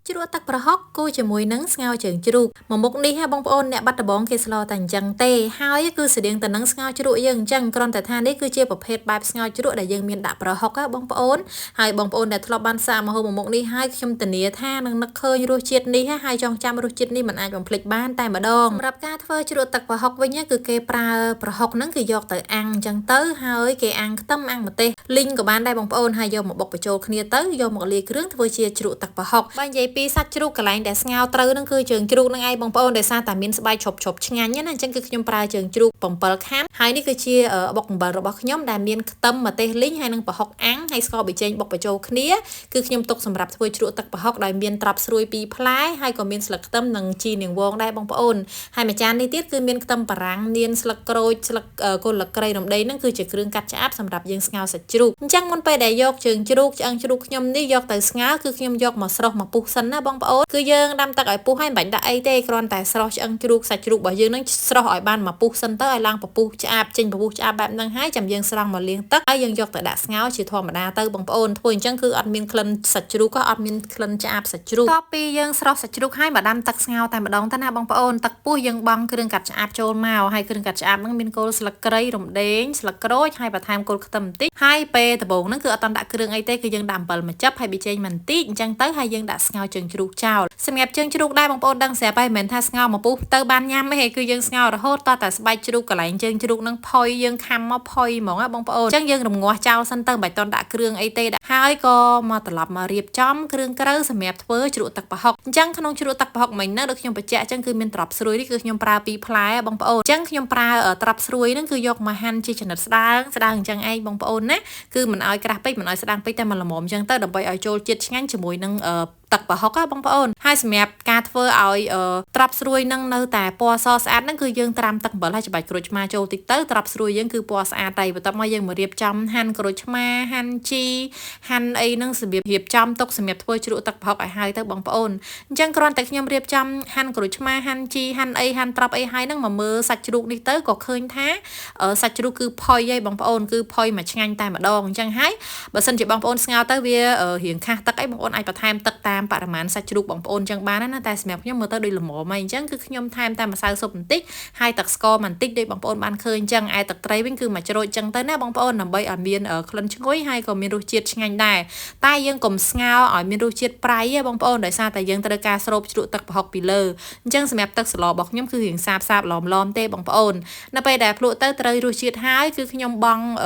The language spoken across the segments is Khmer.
ជ្រក់ទឹកប្រហុកគូជាមួយនឹងស្ងោរជើងជ្រូកមួយមុខនេះហ่ะបងប្អូនអ្នកបាត់ដំបងគេស្លតែអញ្ចឹងទេហើយគឺស្តៀងទៅនឹងស្ងោរជ្រក់យើងអញ្ចឹងគ្រាន់តែថានេះគឺជាប្រភេទបែបស្ងោរជ្រក់ដែលយើងមានដាក់ប្រហុកហ่ะបងប្អូនហើយបងប្អូនដែលធ្លាប់បានសាកម្ហូបមួយមុខនេះហើយខ្ញុំធានាថានឹងនឹកឃើញរសជាតិនេះហើយចងចាំរសជាតិនេះមិនអាចបំភ្លេចបានតែម្ដងសម្រាប់ការធ្វើជ្រក់ទឹកប្រហុកវិញគឺគេប្រើប្រហុកហ្នឹងគឺយកទៅអាំងអញ្ចឹងទៅហើយគេអាំងខ្ទឹមអាំងម្ទេសលីងក៏បានដែរបងប្អូនហើយយកមកបុកបញ្ចូលគ្នាទៅយកមកលាយគ្រឿងធ្វើជាជ្រក់ទឹកប្រហុកបើនិយាយពីសាច់ជ្រូកកន្លែងដែលស្ងោរត្រូវហ្នឹងគឺជើងជ្រូកហ្នឹងឯងបងប្អូនដោយសារតែមានស្បែកឈប់ឈប់ឆ្ងាញ់ណាអញ្ចឹងគឺខ្ញុំប្រើជើងជ្រូក7ខាំហើយនេះគឺជាបុកអំបិលរបស់ខ្ញុំដែលមានខ្ទឹមម្ទេសលីងហើយនិងប្រហុកអាំងហើយស្ករប៊ីចេងបុកបញ្ចូលគ្នាគឺខ្ញុំទុកសម្រាប់ធ្វើជ្រក់ទឹកប្រហុកដោយមានត្រប់ស្រួយ2ផ្លែហើយក៏មានស្លឹកខ្ទឹមនិងជីនាងវងដែរបងប្អូនហើយមួយចាននេះទៀតគឺមានខ្ទឹមបារាំងមានស្លឹកក្រូចស្លឹកគល់លក្រៃរំដេងហ្នឹងគឺជាគ្រឿងកាត់ឆ្អាបសម្រាប់យើងស្ងោរសាច់ជ្រូកអញ្ចឹងមុនពេលដែលយកជើងជ្រូកឆ្អឹងជ្រូកខ្ញុំនេះយកទៅស្ងោរគឺខ្ញុំយកមកស្រុះមកពុះសិនណាបងប្អូនគឺយើងដាំទឹកឲ្យពុះហើយមិនបាច់ដាក់អីទេគ្រាន់តែស្រុះឆ្អឹងជ្រូកសាច់ជ្រូករបស់យើងនឹងស្រុះឲ្យបានមកពុះសិនទៅឲ្យឡើងពពុះឆ្អាបចេញពពុះឆ្អាបបែបហ្នឹងហើយចាំយើងស្រង់មកលាងទឹកហើយយើងយកទៅដាក់ស្ងោរជាធម្មតាទៅបងប្អូនធ្វើអញ្ចឹងគឺអត់មានក្លិនសាច់ជ្រូកក៏អត់មានក្លិនឆ្អាបសាច់ជ្រូកតពីយើងស្រុះសាច់ជ្រូកហើយមកដាំទឹកស្ងោរតែម្ដងទៅណាបងប្អូនទឹកពុះយើងបង់គ្រឿងកាត់ឆ្អាបចូលមកហើយគ្រឿងកាត់ឆ្អាបហ្នឹងមានគល់ស្លឹកគ្រៃរំដេងស្លឹកក្រូចហើយបន្ថែមគល់ខ្ទឹមបន្តិចហើយពេលដំបូងហ្នឹងគឺអត់តន់ដាក់គ្រឿងអីទេគឺយើងដាក់អំបិលមួយចិបហើយប៊ីចេងបន្តិចអញ្ចឹងទៅហើយយើងដាក់ស្ងោរជើងជ្រូកចោលសម្រាប់ជើងជ្រូកដែរបងប្អូនដឹងស្រាប់ហើយមិនមែនថាស្ងោរមកពុះទៅបានញ៉ាំទេគឺយើងស្ងោររហូតតតែស្បែកជ្រូកកន្លែងជើងជ្រូកហ្នឹងផុយយើងខាំមកផុយហ្មងណាបងប្អូនអញ្ចឹងយើងរងាស់ចោលសិនទៅមិនបាច់តន់ដាក់គ្រឿងអីទេហើយក៏មកត្រឡប់មករៀបចំគ្រឿងក្រៅសម្រាប់ធ្វើជ្រក់ទឹកប្រហុកអញ្ចឹងក្នុងជ្រក់ទឹកប្រហុកមិញហ្នឹងដូចខ្ញុំបញ្ជាក់អញ្ចឹងគឺមានត្រប់ស្រួយនេះគឺខ្ញុំប្រើ2ផ្លែបងប្អូនអញ្ចឹងខ្ញុំប្រើត្រប់ស្រួយហ្នឹងគឺយកមកហាន់ជាចំណិតស្ដើងស្ដើងអញ្ចឹងឯងបងប្អូនណាគឺមិនឲ្យក្រាស់ពេកមិនឲ្យស្ដើងពេកតែមកល្មមអញ្ចឹងទៅដើម្បីឲ្យចូលជាតិឆ្ងាញ់ជាមួយនឹងទឹកប្រហុកបងប្អូនហើយសម្រាប់ការធ្វើឲ្យត្រប់ស្រួយនឹងនៅតែពណ៌សស្អាតហ្នឹងគឺយើងត្រាំទឹកអំបិលហើយច្បាច់ក្រូចឆ្មាចូលតិចទៅត្រប់ស្រួយយើងគឺពណ៌ស្អាតហើយបន្ទាប់មកយើងមករៀបចំហាន់ក្រូចឆ្មាហាន់ជីហាន់អីហ្នឹងសម្រាប់រៀបចំទុកសម្រាប់ធ្វើជ្រក់ទឹកប្រហុកឲ្យហើយទៅបងប្អូនអញ្ចឹងគ្រាន់តែខ្ញុំរៀបចំហាន់ក្រូចឆ្មាហាន់ជីហាន់អីហាន់ត្រប់អីហើយហ្នឹងមកមើលសាច់ជ្រូកនេះទៅក៏ឃើញថាសាច់ជ្រូកគឺផុយហើយបងប្អូនគឺផុយមកឆ្ងាញ់តែម្ដងអញ្ចឹងហើយបើសិនជាបងប្អូនស្ងោរទៅវារៀងខាស់ទឹកអីបងប្អូនអាចបន្ថែមទឹកតាមបរិមាណសាច់ជ្រូកបងប្អូនចឹងបានណាតែសម្រាប់ខ្ញុំមើលទៅដូចល្មមហើយអញ្ចឹងគឺខ្ញុំថែមតែម្សៅស៊ុបបន្តិចហើយទឹកស្ករបន្តិចដូចបងប្អូនបានឃើញអញ្ចឹងឯទឹកត្រីវិញគឺមួយច្រូចចឹងទៅណាបងប្អូនដើម្បីឲ្យមានក្លិនឈ្ងុយហើយក៏មានរសជាតិឆ្ងាញ់ដែរតែយើងកុំស្ងោរឲ្យមានរសជាតិប្រៃទេបងប្អូនដោយសារតែយើងត្រូវការស្រូបជ្រក់ទឹកប្រហុកពីលើអញ្ចឹងសម្រាប់ទឹកសម្លរបស់ខ្ញុំគឺរៀងសាបសាបឡមឡមទេបងប្អូននៅពេលដែលភ្លក់ទៅត្រូវរសជាតិហើយគឺខ្ញុំបង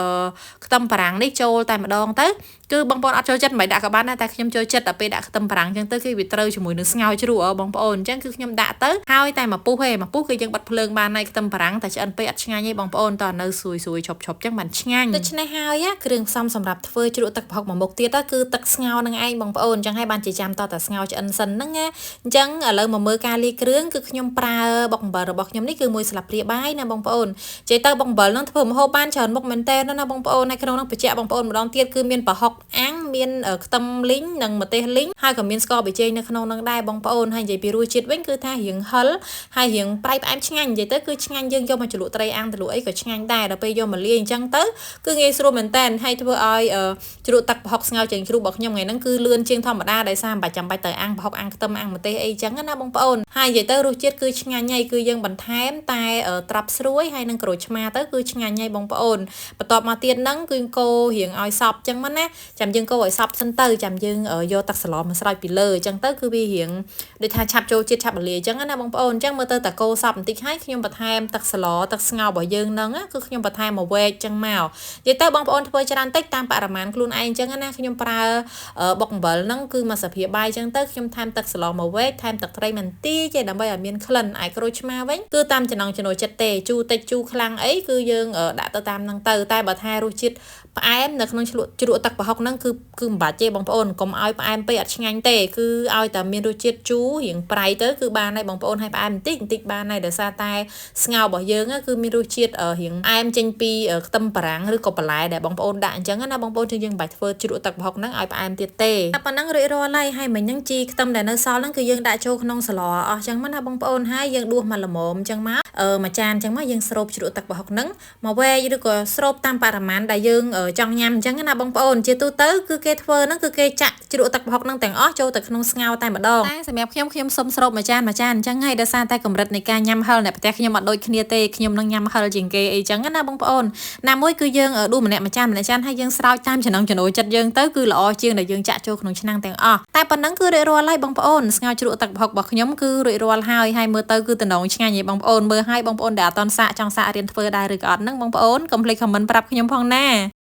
់ខ្ទឹមបារាំងនេះចូលតែម្ដងទៅគឺបងប្អូនអត់ចូលចិត្តមិនដាក់ក៏បានដែរតែខ្ញុំចូលចិត្តដល់ពេលដាក់ខ្ទឹមបារាំងអញ្ចឹងទៅគឺវាត្រូវជាមួយនឹងស្ងោរជ្រក់បងប្អូនអញ្ចឹងគឺខ្ញុំដាក់ទៅហើយតែមួយពុះទេមួយពុះគឺយើងបិទភ្លើងបានហើយខ្ទឹមបារាំងតែឆ្អិនពេកអត់ឆ្ងាញ់ទេបងប្អូនតើនៅស្រួយស្រួយឈប់ឈប់អញ្ចឹងបានឆ្ងាញ់ដូច្នេះហើយគ្រឿងផ្សំសម្រាប់ធ្វើជ្រក់ទឹកប្រហុកមួយមុខទៀតគឺទឹកស្ងោរនឹងឯងបងប្អូនអញ្ចឹងហើយបានជាចាំតតែស្ងោរឆ្អិនសិនហ្នឹងណាអញ្ចឹងឥឡូវមកមើលការលាយគ្រឿងគឺខ្ញុំប្រើបុកអំបិលរបស់ខ្ញុំនេះគឺមួយស្លាបព្រាបាយណាបងប្អូននិយាយទៅបុកអំបិលហ្នឹងធ្វើម្ហូបបានច្រើនមុខមែនតើណាបងប្អូនហើយក្នុងហ្នឹងបញ្ជាក់បងប្អូនម្ដងទៀតគឺមានប្រហុកអាំងមានខ្ទឹមលីងនិងម្ទេសលីងហើយក៏មានស្ករប៊ីចេងនៅក្នុងហ្នឹងដែរបងប្អូនហើយនិយាយពីរសជាតិវិញគឺថារៀងហឹរហើយរៀងប្រៃផ្អែមឆ្ងាញ់និយាយទៅគឺឆ្ងាញ់យើងយកមកជ្រលក់ត្រីអាំងទៅលក់អីក៏ឆ្ងាញ់ដែរដល់ពេលយកមកលាយអញ្ចឹងទៅគឺងាយស្រួលមែនតើហើយធ្វើឲ្យជ្រក់ទឹកប្រហុកស្ងោរជើងជ្រូករបស់ខ្ញុំថ្ងៃហ្នឹងគឺលឿនជាងធម្មតាដោយសារមិនបាច់ចាំបាច់ទៅអាំងប្រហុកអាំងខ្ទឹមអាំងម្ទេសអីចឹងណាបងប្អូនហើយនិយាយទៅរសជាតិគឺឆ្ងាញ់ហើយគឺយើងបន្ថែមតែត្រប់ស្រួយហើយនឹងក្រូចឆ្មាទៅគឺឆ្ងាញ់ហើយបងប្អូនបន្ទាប់មកទៀតហ្នឹងគឺកូររៀងឲ្យសព្វចឹងមកណាចាំយើងកូរឲ្យសព្វសិនទៅចាំយើងយកទឹកសម្លមកស្រោចពីលើអញ្ចឹងទៅគឺវារៀងដូចថាឆាប់ចូលជាតិឆាប់រលាយអញ្ចឹងណាបងប្អូនអញ្ចឹងមើលទៅតាកូរសព្វបន្តិចហើយខ្ញុំបន្ថែមទឹកសម្លទឹកស្ងោររបស់យើងហ្នឹងគឺខ្ញុំបន្ថែមមកវែកចឹងមកនិយាយទៅបងប្អូនធ្វើច្រើនតិចតាមបរិមាណខ្លួនឯងអញ្ចឹងណាខ្ញុំប្រើបុកអំបិលហ្នឹងគឺមួយស្លាបព្រាបាយអញ្ចឹងទៅខ្ញុំថែមទឹកសម្លមកវែកថែមទឹកត្រីបន្តិចទេដើម្បីឲ្យមានក្លិនឯក្រូចឆ្មាវិញគឺតាមចំណង់ចំណូលចិត្តទេជូរតិចជូរខ្លាំងអីគឺយើងដាក់ទៅតាមហ្នឹងទៅតែបើថារសជាតិផ្អែមនៅក្នុងជ្រក់ទឹកប្រហុកហ្នឹងគឺមិនបាច់ទេបងប្អូនកុំឲ្យផ្អែមពេកអត់ឆ្ងាញ់ទេគឺឲ្យតែមានរសជាតិជូររៀងប្រៃទៅគឺបានហើយបងប្អូនឲ្យផ្អែមបន្តិចបន្តិចបានហើយដោយសារតែស្ងោររបស់យើងគឺមានរសជាតិរៀងផ្អែមចេញពីខ្ទឹមបារាំងឬក៏បន្លែដែលបងប្អូនដាក់អញ្ចឹងណាបងប្អូនយើងមិនបាច់ធ្វើជ្រក់ទឹកប្រហុកហ្នឹងឲ្យផ្អែមទៀតទេតែប៉ុណ្ណឹងរួចរាល់ហើយហើយមិញហ្នឹងជីខ្ទឹមដែលនៅសល់ហ្នឹងគឺយើងដាក់ចូលក្នុងសម្លអស់អញ្ចឹងមកណាបងប្អូនហើយយើងដួសមកល្មមអញ្ចឹងមកមួយចានអញ្ចឹងមកយើងស្រូបជ្រក់ទឹកប្រហុកហ្នឹងមកវែកឬក៏ស្រូបតាមបរិមាណដែលយើងចង់ញ៉ាំអញ្ចឹងណាបងប្អូនជាទូទៅគឺគេធ្វើហ្នឹងគឺគេចាក់ជ្រក់ទឹកប្រហុកហ្នឹងទាំងអស់ ចូលទៅក្នុងស្ងោរតែម្ដងតែសម្រាប់ខ្ញុំខ្ញុំសុំស្រូបមួយចានមួយចានអញ្ចឹងហើយដោយសារតែកម្រិតនៃការញ៉ាំហឹរអ្នកផ្ទះខ្ញុំអត់ដូចគ្នាទេខ្ញុំនឹងញ៉ាំហឹរជាងគេអីចឹងណាបងប្អូនណាមួយគឺយើងដួសម្នាក់មួយចានម្នាក់ចានហើយយើងស្រោចតាមចំណង់ចំណូលចិត្តយើងទៅគឺល្អជាងដែលយើងចាក់ចូលក្នុងឆ្នាំងទាំងអស់តែប៉ុណ្ណឹងគឺរួចរាល់ហើយបងប្អូនស្ងោរជ្រក់ទឹកប្រហុករបស់ខ្ញុំគឺរួចរាល់ហើយហើយមើលទៅគឺតំណងឆ្ងាញ់ឯងបងប្អូនមើលហើយបងប្អូនដែលអត់តន់សាកចង់សាករៀនធ្វើដែរឬក៏អត់ហ្នឹងបងប្អូនកុំភ្លេច comment ប្រាប់ខ្ញុំផងណា។